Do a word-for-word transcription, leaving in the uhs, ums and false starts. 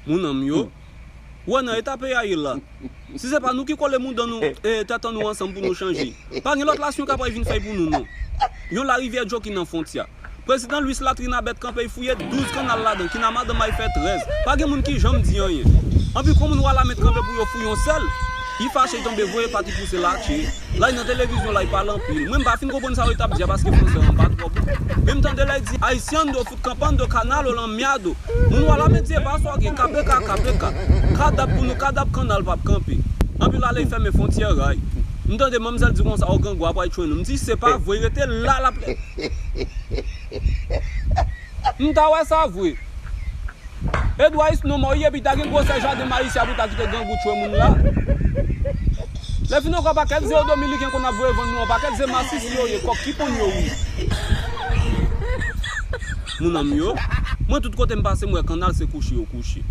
Moun an m yo, ou wè nan eta peyi a ye la. Si se pa nou ki kole mouda nou, e, tèt an nou ansanm pou nou chanje, pa gen lòt nasyon k ap vin fè l pou nou, non. Yon larivyè djo ki nan fwontyè. Prezidan Luis Latrinabèt kanpe, y fouye douz kannal ladan, Kinama Danmay fè trèz. Pa gen moun ki janm di anyen. Anpi kon moun Wanament kanpe pou yo fouye yon sèl, y fache, y tonbe, voye pati pouse lache. La y nan televizyon, la y pale anpil. Mwen m pa fin konprann sa yo t ap di a paske fransè an pa twò bon. Men m tande la y di haitiando, foot campando, canalo, lamiado. Moun Wanament di e pa sa w gen, kapeka, kapeka. Kadab pou nou, kadab kannal p ap kanpe. Anpi la lè y fèmen fwontyè ray. M tande manmzèl di konsa, o, grangou a pral tchwen nou. M di se pa vre, rete la l ap M ta wè sa vre. Edouard Isno mò wi, epi ta gen gwosè jaden mayi sa pou ta kite grangou tchwe moun la. Lè fin ankò pakèt ze yo dominiken konn ap voye vann nou an, pakèt ze masisi yo ye, kòk ki ponn yo wi. Moun an m yo, mwen tout kote m pase m wè kannal se kouche yo kouche.